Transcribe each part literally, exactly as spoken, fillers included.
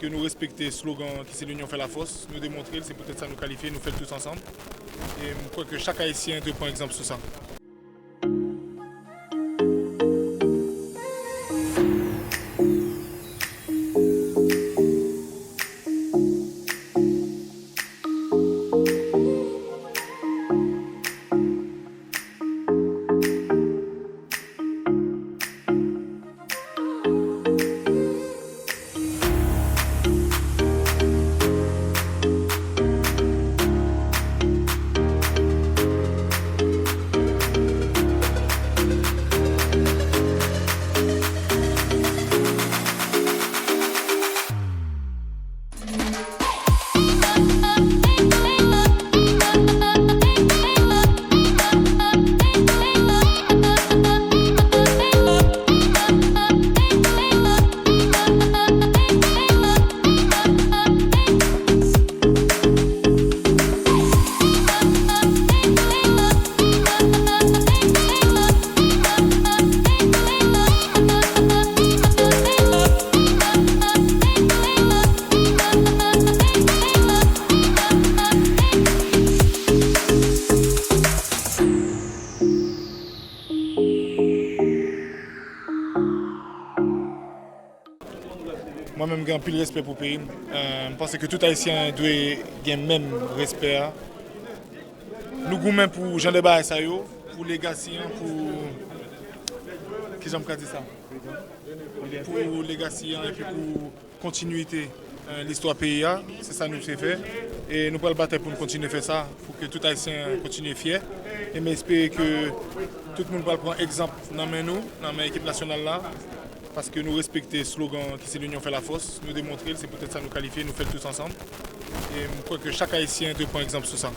Ke nou respekte slogan ki se L'union fait la force, nou demontre l, se poutèt sa nou kalifye, nou fè l tous ansanm. E m kwè ke chak Ayisyen dwe pran egzanp sou sa. Mwen menm, m gen anpil respè pou peyi m. Euh, m panse ke tout Ayisyen dwe gen menm respè a. Nou goumen pou jan de bagay sa yo, pou legasi an, pou, kijan m ka di sa? Pou legasi an epi pou kontinwite, euh, listwa peyi a, se sa nou te fè. E nou pral batay pou nou kontinye fè sa, pou ke tout Ayisyen kontinye fyè. E m espere ke tout moun pral pran egzanp nan men nou, nan men ekip nasyonal la, paske nou respekte slogan ki se L'union fait la force, nou demontre l, se poutèt sa nou kalifye, nou fè l tous ansanm. E m kwè ke chak Ayisyen dwe pran egzanp sou sa.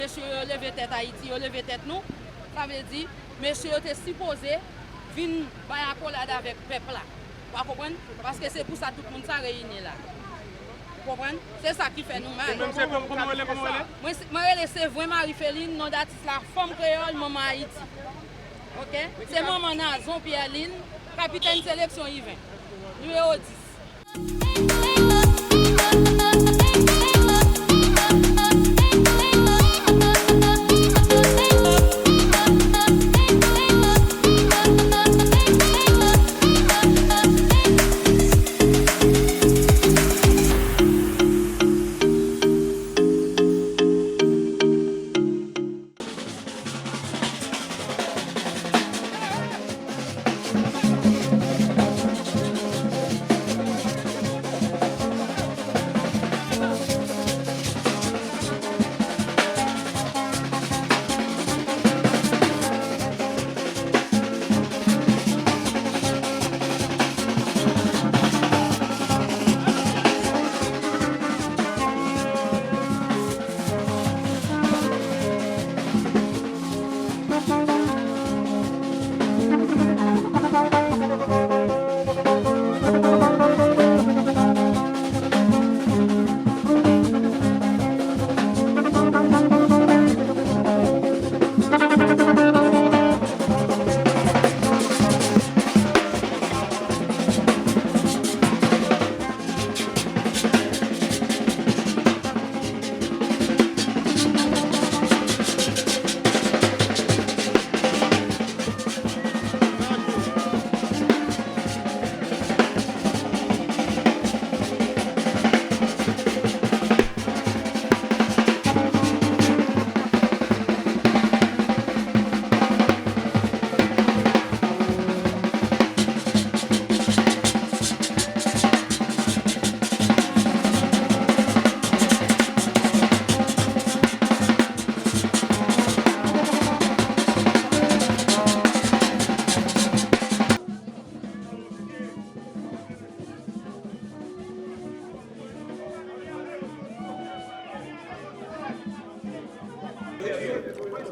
Mesye yo leve tèt Ayiti, yo leve tèt nou. Sa vle di, mesye yo te sipoze vin bay akolad avèk pèp la. Ou pa konprann? Paske se pou sa tout moun sa reyini la. Ou konprann? Se sa ki fè nou mal. Ou menm se kòm, kòman w rele, kòman w rele? Mwen se, mwen rele Sevren Marie Feline, non datis la, Fanm Kreyòl, Manman Ayiti. Oke? Se manman Nazon Pierre Lynn, kapitèn seleksyon U ven, nimewo dis.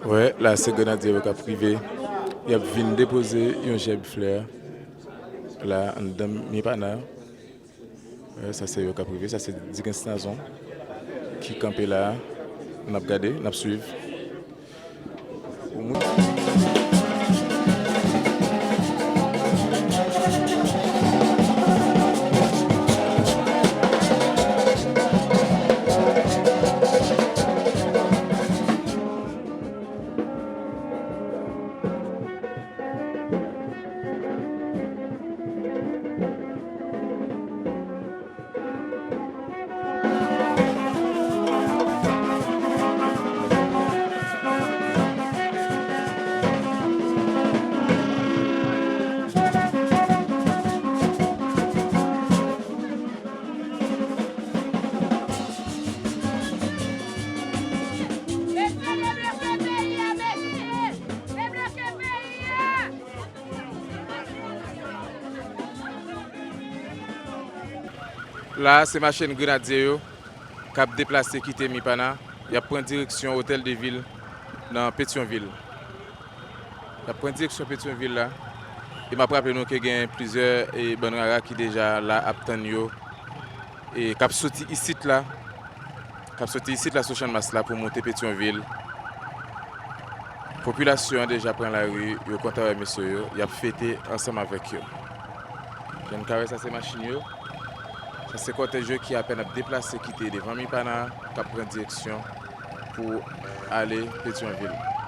Wè, la se grenadye yo k ap rive. Y ap vin depoze yon jèb flè la anndan Mipana. Wè, sa se yo k ap rive. Sa se Dikens Nazon ki kanpe la. N ap gade, n ap swiv. La a se machenn grenadye yo k ap deplase kite Mipana. Y ap pran direksyon Otèl de Vil nan Petyonvil. Y ap pran direksyon Petyonvil la. E m ap raple nou ke gen plizyè, e, bann rara ki deja la ap tann yo, e k ap soti isit la, k ap soti isit la sou Channmas la pou moute Petyonvil. Popilasyon an deja pran lari, yo kontan wè mesye yo, y ap fete ansanm avèk yo. Jan n ka wè, sa se machin yo. Sa se kòtèj yo ki apèn ap deplase kite devan Mipana, k ap pran direksyon pou ale Petyonvil.